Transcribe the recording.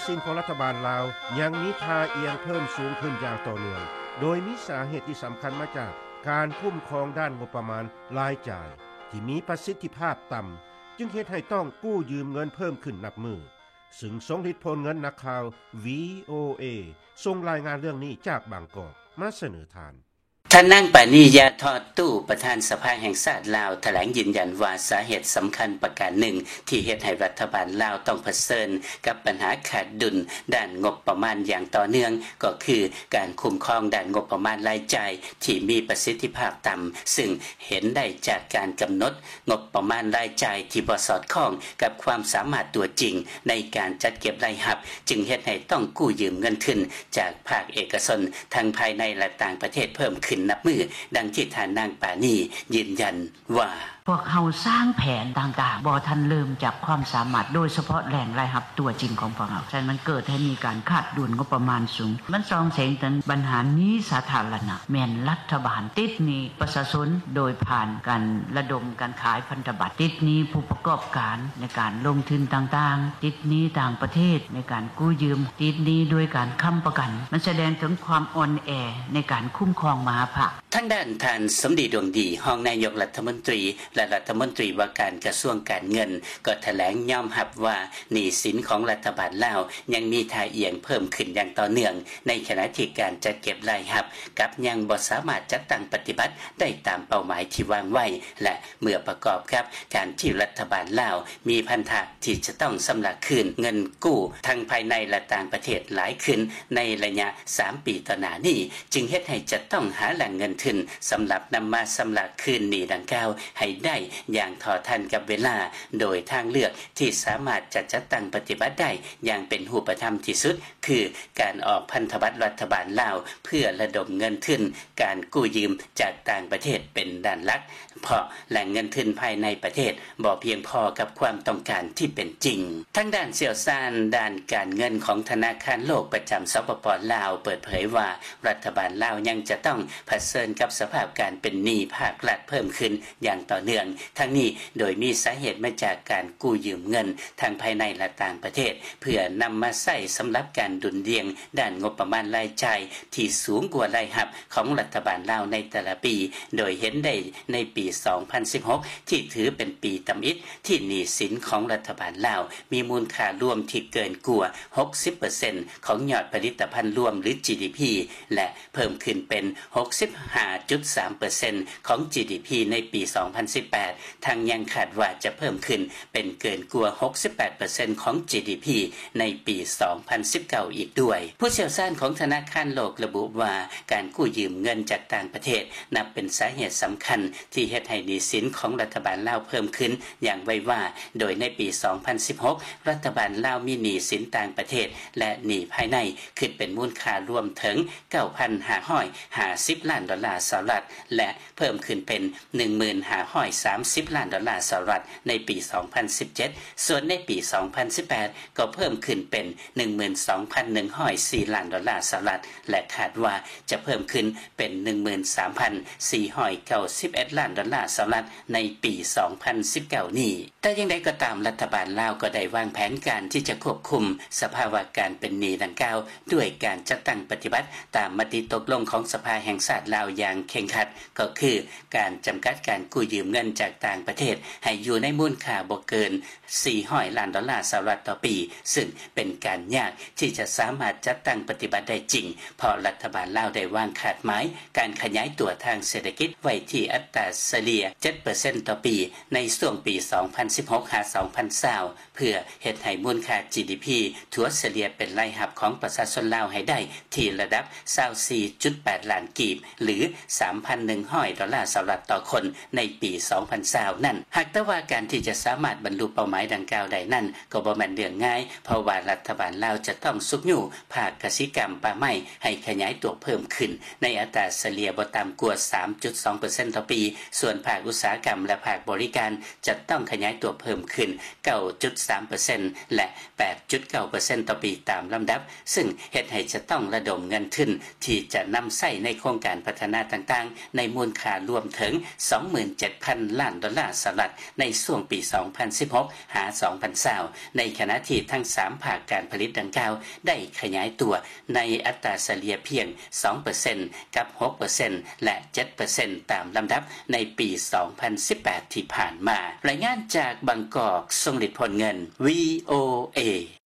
ສິນຂອງລັດຖະບານລາວຍັງມີທ່າອ່ຽງເພີ່ມສູງຂຶ້ນຢ່າງຕໍ່ເນື່ອງ, ໂດຍມີສາເຫດທີ່ສຳຄັນມາຈາກການຄຸ້ມຄອງດ້ານງົບປະມານລາຍຈ່າຍທີ່ມີປະສິດທິພາບຕ່ຳ, ຈຶ່ງເຮັດໃຫ້ຕ້ອງກູ້ຢືມເງິນເພີ່ມຂຶ້ນນັບມື້. ຊຶ່ງຊົງລິດ ໂພນເງິນ, ນັກຂ່າວ ວີໂອເອ ສົ່ງລາຍງານເລື່ອງນີ້ຈາກບາງກອກມາສະເໜີທ່ານ. ທ່ານນາງ ປານີ ຢາທອດຕູ້ ປະທານສະພາແຫ່ງຊາດລາວ ຖະແຫຼງຢືນຢັນວ່າ ສາເຫດສຳຄັນປະການໜຶ່ງທີ່ເຮັດໃຫ້ລັດຖະບານລາວຕ້ອງຜະເຊີນກັບບັນຫາຂາດດຸນດ້ານງົບປະມານຢ່າງຕໍ່ເນື່ອງ ກໍຄືການຄຸ້ມຄອງດ້ານງົບປະມານລາຍຈ່າຍທີ່ມີປະສິດທິພາບຕ່ຳ, ຊຶ່ງເຫັນໄດ້ຈາກການກຳນົດ ງົບປະມານລາຍຈ່າຍທີ່ບໍ່ສອດຄ່ອງກັບຄວາມສາມາດຕົວຈິງໃນການຈັດເກັບລາຍຮັບ, ຈຶ່ງເຮັດໃຫ້ຕ້ອງກູ້ຢືມເງິນທຶນຈາກພາກເອກະຊົນ ທັງພາຍໃນ ແລະ ຕ່າງປະເທດເພີ່ມຂຶ້ນນັບມື້, ດັ່ງທີ່ທ່ານນາງ ປານີ ຢືນຢັນວ່າ: ພວກເຮົາສ້າງແຜນຕ່າງໆ ບໍ່ທັນເລີ່ມຈາກຄວາມສາມາດ, ໂດຍສະເພາະແຫຼ່ງລາຍຮັບຕົວຈິງຂອງພວກເຮົາ. ສະນັ້ນ ມັນເກີດໃຫ້ມີການຂາດດຸນງົບປະມານສູງ. ມັນສ່ອງແສງເຖິງບັນຫາໜີ້ສາທາລະນະ, ແມ່ນລັດຖະບານຕິດໜີ້ປະຊາຊົນ ໂດຍຜ່ານການລະດົມການຂາຍພັນທະບັດ, ຕິດໜີ້ຜູ້ປະກອບການໃນການລົງທຶນຕ່າງໆ, ຕິດໜີ້ຕ່າງປະເທດໃນການກູ້ຢືມ, ຕິດໜີ້ດ້ວຍການຄ້ຳປະກັນ. ມັນສະແດງເຖິງຄວາມອ່ອນແອໃນການຄຸ້ມຄອງມະຫາພາກ. ທາງດ້ານທ່ານ ສົມດີ ດວງດີ ຮອງນາຍົກລັດຖະມົນຕີ ແລະ ລັດຖະມົນຕີວ່າການກະຊວງການເງິນ ກໍຖະແຫຼງຍອມຮັບວ່າ ໜີ້ສິນຂອງລັດຖະບານລາວຍັງມີທ່າອ່ຽງເພີ່ມຂຶ້ນຢ່າງຕໍ່ເນື່ອງ, ໃນຂະນະທີ່ການຈັດເກັບລາຍຮັບກັບຍັງບໍ່ສາມາດຈັດຕັ້ງປະຕິບັດໄດ້ຕາມເປົ້າໝາຍທີ່ວາງໄວ້ ແລະ ເມື່ອປະກອບກັບການທີ່ລັດຖະບານລາວມີພັນທະທີ່ຈະຕ້ອງຊຳລະຄືນເງິນກູ້ທັງພາຍໃນ ແລະ ຕ່າງປະເທດຫຼາຍຂຶ້ນໃນໄລຍະສາມປີຕໍ່ໜ້ານີ້, ຈຶ່ງເຮັດໃຫ້ຈະຕ້ອງຫາແຫຼ່ງເງິນທຶນສຳລັບນຳມາຊຳລະຄືນໜີ້ດັ່ງກ່າວໃຫ້ໄດ້ຢ່າງເທົ່າທັນກັບເວລາ, ໂດຍທາງເລືອກທີ່ສາມາດຈະຈັດຕັ້ງປະຕິບັດໄດ້ຢ່າງເປັນຮູບປະທຳທີ່ສຸດ ຄືການອອກພັນທະບັດລັດຖະບານລາວ ເພື່ອລະດົມເງິນທຶນການກູ້ຢືມຈາກຕ່າງປະເທດເປັນດ້ານຫຼັກ, ເພາະແຫຼ່ງເງິນທຶນພາຍໃນປະເທດບໍ່ພຽງພໍກັບຄວາມຕ້ອງການທີ່ເປັນຈິງ. ທາງດ້ານຊ່ຽວຊານດ້ານການເງິນຂອງທະນາຄານໂລກປະຈຳ ສປປ ລາວ ເປີດເຜີຍວ່າ ລັດຖະບານລາວຍັງຈະຕ້ອງຜະເຊີນກັບສະພາບການເປັນໜີ້ພາກລັດເພີ່ມຂຶ້ນຢ່າງຕໍ່ເນື່ອງ, ທັງນີ້ໂດຍມີສາເຫດມາຈາກການກູ້ຢືມເງິນທັງພາຍໃນ ແລະ ຕ່າງປະເທດ ເພື່ອນຳມາໃຊ້ສຳລັບການດຸນດ່ຽງດ້ານງົບປະມານລາຍຈ່າຍທີ່ສູງກວ່າລາຍຮັບຂອງລັດຖະບານລາວໃນແຕ່ລະປີ, ໂດຍເຫັນໄດ້ໃນປີສອງພັນສິບຫົກ ທີ່ຖືເປັນປີທຳອິດທີ່ໜີ້ສິນຂອງລັດຖະບານລາວມີມູນຄ່າລວມທີ່ເກີນກວ່າຫົກສິບເປີເຊັນຂອງຍອດຜະລິດຕະພັນລວມ ຫຼື ຈີດີພີ ແລະ ເພີ່ມຂຶ້ນເປັນຫົກສິບຫ້າຈຸດສາມເປີເຊັນຂອງຈີດີພີໃນປີສອງພັນສິບແປດ, ທັງຍັງຄາດວ່າຈະເພີ່ມຂຶ້ນເປັນເກີນກວ່າຫົກສິບແປດເປີເຊັນຂອງຈີດີພີໃນປີສອງພັນສິບເກົ້າອີກດ້ວຍ. ຜູ້ຊ່ຽວຊານຂອງທະນາຄານໂລກລະບຸວ່າ ການກູ້ຢືມເງິນຈາກຕ່າງປະເທດນັບເປັນສາເຫດສຳຄັນທີ່ເຮັດໃຫ້ໜີ້ສິນຂອງລັດຖະບານລາວເພີ່ມຂຶ້ນຢ່າງໄວວາ, ໂດຍໃນປີສອງພັນສິບຫົກ ລັດຖະບານລາວມີໜີ້ສິນຕ່າງປະເທດ ແລະ ໜີ້ພາຍໃນ ຄິດເປັນມູນຄ່າລວມເຖິງ ເກົ້າພັນຫ້າຮ້ອຍຫ້າສິບລ້ານດອນລາສະຫະລັດ ແລະ ເພີ່ມຂຶ້ນເປັນ ໜຶ່ງໝື່ນຫ້າຮ້ອຍສາມສິບລ້ານດອນລາສະຫະລັດໃນປີສອງພັນສິບເຈັດ, ສ່ວນໃນປີສອງພັນສິບແປດ ກໍເພີ່ມຂຶ້ນເປັນ ໜຶ່ງໝື່ນສອງພັນໜຶ່ງຮ້ອຍສີ່ລ້ານດອນລາສະຫະລັດ ແລະ ຄາດວ່າຈະເພີ່ມຂຶ້ນເປັນ ໜຶ່ງໝື່ນສາມພັນສີ່ຮ້ອຍເກົ້າສິບເອັດລ້ານດອນລາສະຫະລັດໃນປີສອງພັນສິບເກົ້ານີ້. ແຕ່ຢ່າງໃດກໍຕາມ, ລັດຖະບານລາວກໍໄດ້ວາງແຜນການທີ່ຈະຄວບຄຸມສະພາວະການເປັນໜີ້ດັ່ງກ່າວ ດ້ວຍການຈັດຕັ້ງປະຕິບັດຕາມມະຕິຕົກລົງຂອງສະພາແຫ່ງຊາດລາວຢ່າງເຄັ່ງຄັດ, ກໍຄືການຈຳກັດການກູ້ຢືມເງິນຈາກຕ່າງປະເທດໃຫ້ຢູ່ໃນມູນຄ່າບໍ່ເກີນສີ່ຮ້ອຍລ້ານດອນລາສະຫະລັດຕໍ່ປີ, ຊຶ່ງເປັນການຍາກທີ່ຈະສາມາດຈັດຕັ້ງປະຕິບັດໄດ້ຈິງ, ເພາະລັດຖະບານລາວໄດ້ວາງຄາດໝາຍການຂະຫຍາຍຕົວທາງເສດຖະກິດໄວ້ທີ່ອັດຕາສະເລ່ຍເຈັດເປີເຊັນຕໍ່ປີ ໃນຊ່ວງປີສອງພັນສິບຫົກຫາສອງພັນຊາວ ເພື່ອເຮັດໃຫ້ມູນຄ່າຈີດີພີຖັວສະເລ່ຍເປັນລາຍຮັບຂອງປະຊາຊົນລາວໃຫ້ໄດ້ທີ່ລະດັບຊາວສີ່ຈຸດແປດລ້ານກີບ ຫຼື ສາມພັນໜຶ່ງຮ້ອຍດອນລາສະຫະລັດຕໍ່ຄົນໃນປີສອງພັນຊາວນັ້ນ. ຫາກແຕ່ວ່າການທີ່ຈະສາມາດບັນລຸເປົ້າໝາຍດັ່ງກ່າວໄດ້ນັ້ນ ກໍບໍ່ແມ່ນເລື່ອງງ່າຍ, ເພາະວ່າລັດຖະບານລາວຈະຕ້ອງຊຸກຍູ້ພາກກະສິກຳປ່າໄມ້ໃຫ້ຂະຫຍາຍຕົວເພີ່ມຂຶ້ນ ໃນອັດຕາສະເລ່ຍບໍ່ຕ່ຳກວ່າສາມຈຸດສອງເປີເຊັນຕໍ່ປີ, ສ່ວນພາກອຸດສາຫະກຳ ແລະ ພາກບໍລິການຈະຕ້ອງຂະຫຍາຍຕົວເພີ່ມຂຶ້ນເກົ້າຈຸດສາມເປີເຊັນ ແລະ ແປດຈຸດເກົ້າເປີເຊັນຕໍ່ປີຕາມລຳດັບ, ຊຶ່ງເຮັດໃຫ້ຈະຕ້ອງລະດົມເງິນທຶນທີ່ຈະນຳໃຊ້ໃນໂຄງການພັດທະນາຕ່າງໆ ໃນມູນຄ່າລວມເຖິງສອງໝື່ນເຈັດພັນ ລ້ານດອນລາສະຫະລັດ ໃນຊ່ວງປີສອງພັນສິບຫົກ ຫາ ສອງພັນຊາວ ໃນຂະນະທີ່ທັງສາມພາກການຜະລິດດັ່ງກ່າວ ໄດ້ຂະຫຍາຍຕົວໃນອັດຕາສະເລ່ຍພຽງສອງເປີເຊັນ ກັບຫົກເປີເຊັນ ແລະ ເຈັດເປີເຊັນ ຕາມລຳດັບໃນປີສອງພັນສິບແປດທີ່ຜ່ານມາ. ລາຍງານຈາກບາງກອກ ຊົງລິດ ໂພນເງິນ VOA.